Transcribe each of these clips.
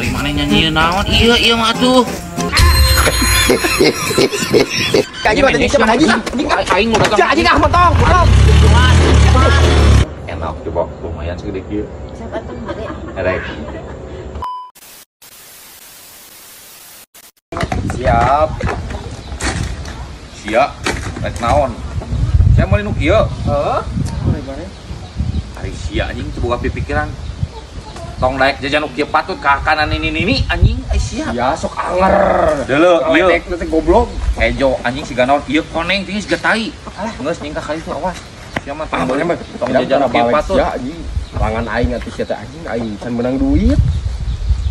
Ari mana nyanyi naon? Iya iya mah atuh. Kaji mah tadi siapa haji? Aing nu dagang. Haji ah motong, motong. Enak coba lumayan segede kieu. Siapa tuh gede? Erek. Siap. Siap. Rek naon? Sia meuli nu kieu? Heeh. Ari sia anjing teu boga pipikiran. Tong daek jajan nu kieu patut ka kanan ini nini anjing ai sia. Ya sok anger. Deuleu ieu teh goblok. Hejo anjing siga naon ieu koneng tinggi siga tai. Alah geus nyingkah ka itu awas. Sia mah tong tong jajan nu kieu patut. Sia anjing. Langan aing atuh sia teh anjing aing can meunang duit.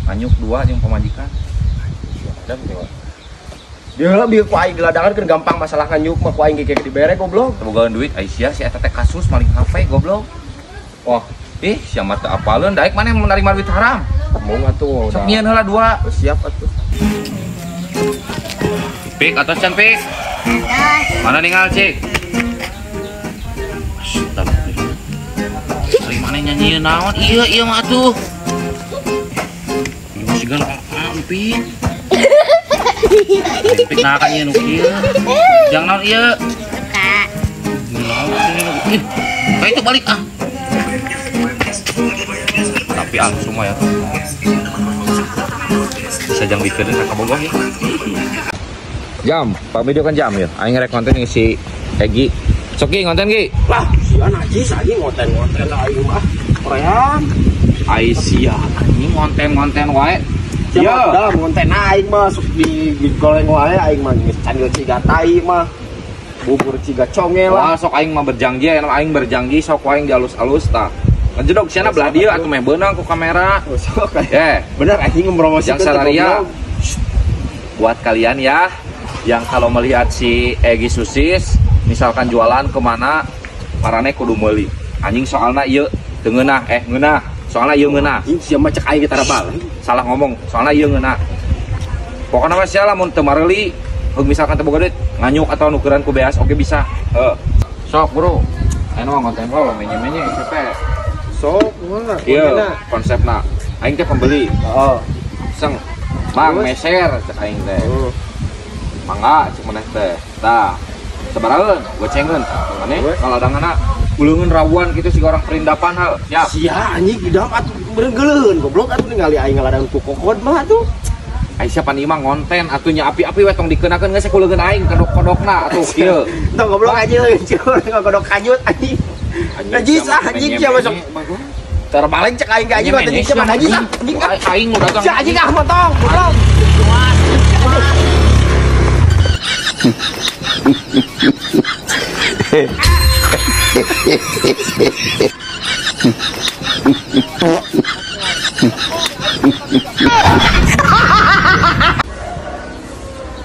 Anyuk dua jeung pamajikan. Sia adam teh. Dia bieu ku aing diladangan kan gampang masalah nganyuk mah ku aing ge dibere goblok. Teu bogaan duit ai sia si eta teh kasus maling HP goblok. Wah, ih sia mah teu apaleun daek maneh menerima duit haram. Mau atuh. Sok nyieun heula dua. Siap atuh. Pik atos can pik. Mana ninggal cik? Astagfirullah. Ari maneh nyanyi naon? Iya iya mah atuh. Ieu mah siga ampit. Pik nah kan ieu nu kieu. Jang naon ieu? Kak. Naon ieu? Ka itu balik ah. Tapi ah semua ya. Bisa jang bikeun ka Kabogoh ya. Jam, pak video kan jam ya. Aing rek konten si Egi. Sok Gi ngonten Gi. Lah, sia najis anjing ngonten-ngonten aing mah. Korean. Ai sia anjing ngonten-ngonten wae. Iya, dalam ngonten aing mah sok digoreng wae aing mah geus candil ciga tai mah. Bubur ciga congel lah. Wah, sok aing mah berjanji, aing berjanji sok aing dialus-alus tah. Ngejedog siana belah dieu atuh meh beunang ku kamera. Oh, sok. Eh, bener anjing ngempromosikeun yang sararia. Buat kalian ya yang kalau melihat si Egi Susis misalkan jualan kemana marane kudu meuli. Anjing soalna ieu teu ngeunah ngeunah. Soalna ieu ngeunah. Anjing sia mah cek aing ge tara balik. Salah ngomong, soalna ieu ngeunah. Pokona mah sia lamun teu mareuli, misalkan teu boga duit, nganyuk atau nukeran ku beas oke bisa. Heuh. Sok, Bro. Anu mah konten lo menye-menye SCP. Sok kumaha? Ieu konsepna. Aing teh pembeli. Heeh. Seng. Mang meser cek aing teh. Mangga cek maneh teh. Tah. Sabaraheun, gocengeun. Maneh kaladanganna uleungeun rawuan kitu siga orang perindapan hal. Siap. Sia anjing di dalam atuh beureugeuleuheun goblok atuh ningali aing ngaladangan ku kokod mah atuh. Ai sia pan ieu mah ngonten atuh nya api-api we tong dikeunakeun geus kuleungeun aing kodok-kodokna atuh kieu. Tong goblok aja leuncur kodok kanyut anjing. Najis ah anjing sia masuk. Terbalik cek aing ka anjing mah teh sia mah najis ah anjing ah. Aing nu dagang. Sia anjing ah motong, goblok.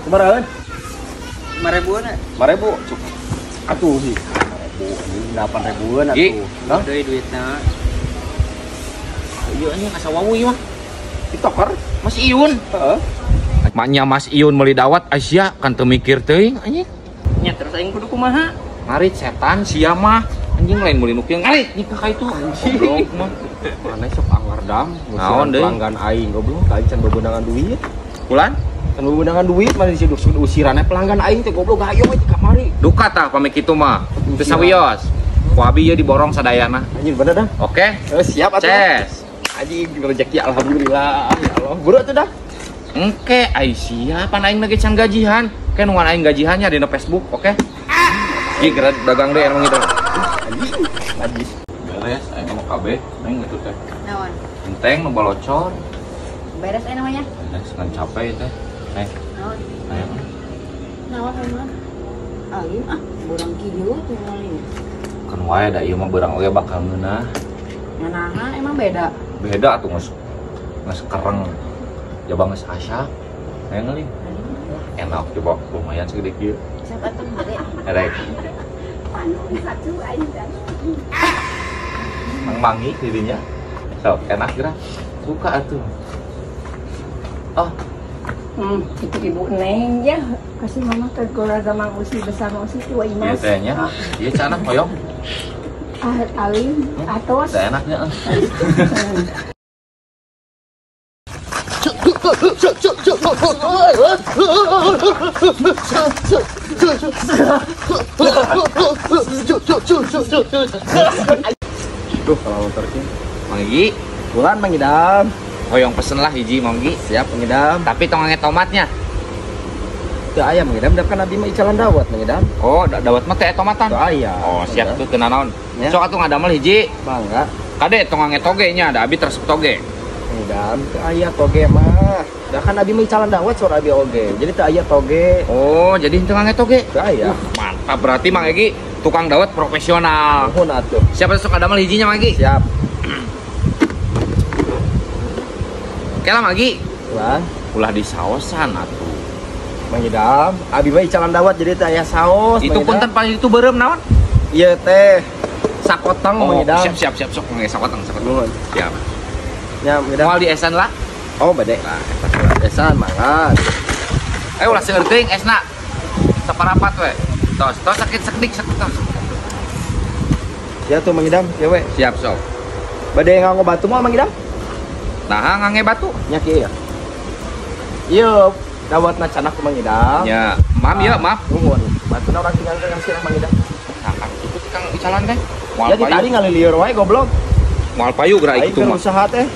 Kemarahan? 5.000-an ya? 5.000 cukup. Atuh sih. 5.000, 8.000-an atuh. Hah? Deui duitna. Ieu anjing asa wawu ieu mah. TikToker Mas Iyun. Heeh. Maknya Mas Iyun meuli dawat Asia kan teu mikir teuing anjing. Nya terus aing kudu kumaha? Ngarit setan sia mah. Anjing lain meuli nu kieu ngarit nikah ka itu. Goblok mah. Maneh sok anggar dam, naon deui pelanggan aing goblok, aing can bebenangan duit. Bulan? Can bebenangan duit maneh disitu usiranna pelanggan aing teh goblok hayo we kamari. Duka tah pamit kitu mah. Teu sawios. Ku abi ieu diborong sadayana. Anjing bener dah. Oke. Siap atuh. Ces. Anjing rezeki alhamdulillah. Ya Allah. Buru atuh dah. Engke ai sia pan aing lagi can gajihan. Ke nungguan aing gajihannya di Facebook, oke? Gi geura dagang deui emang itu. Anjing. Najis. Beres aing mah kabeh, aing gitu teh. Naon? Enteng nu balocor. Beres aing namanya? Beres kan capek teh. Eh. Naon? Aya. Naon naon? Alim ah, borang kieu tinggalin. Kan wae da ieu mah beurang oge bakal ngeunah. Ngeunahan emang beda? Beda atuh geus geus kereng. Jaba geus asak. Aya ngeuli. Enak coba lumayan segede kieu. Siapa tuh gede? Erek. Mang mangi dirinya. Sok enak geura. Suka atuh. Oh. Itu Ibu Neng ya. Kasih mama ke keluarga Mang Usi bersama Usi tua Imas. Iya teh nya. Ieu cenah hoyong. Alim atos. Teh enaknya. Duh, kalau motor sih. Mang Egi, bulan Mang Idam. Hoyong pesen lah hiji Mang Egi. Siap Mang Idam. Tapi tong ngange tomatnya. Teu aya Mang Idam, da kan abi mah icalan dawet Mang Idam. Oh, dawet mah teh tomatan. Teu aya. Oh, siap tuh teu nanaon. Ya. Sok atuh ngadamel hiji. Mangga. Kade tong ngange toge nya, da abi resep toge. Mang Idam, teu aya toge mah. Da kan abi mah icalan dawet sore abi oge. Jadi teu aya toge. Oh, jadi henteu ngange toge. Teu aya. Mantap berarti Mang Egi tukang dawet profesional. Nuhun atuh. Siapa sok ngadamel hijinya Mang Egi? Siap. Oke lah Mang Egi. Ulah. Ulah disaosan atuh. Mang Idam, abi mah icalan dawet jadi teu aya saos. Itu punten paling itu beureum naon? Ieu teh sakoteng Mang Idam. Siap siap siap sok nge sakoteng sakoteng. Nuhun. Siap. Ya, Mang Idam. Moal di esan lah. Oh, bade. Nah, eta esan mangga. Ulah seueur teuing esna. Saparapat we. Tos, tos sakit sekedik sakit tos. Ya tuh Mang Idam, ya we. Siap sok. Bade nganggo batu mah Mang Idam? Nah, ngangge batu. Nya kieu ya. Ieu dawetna canak ku Mang Idam. Ya, maaf ya, maaf. Nuhun. Batuna urang tinggal ka sirah Mang Idam. Nah, itu tukang icalan teh. Ya di tadi ngalilieur wae goblok. Moal payu geura itu mah. Usaha teh.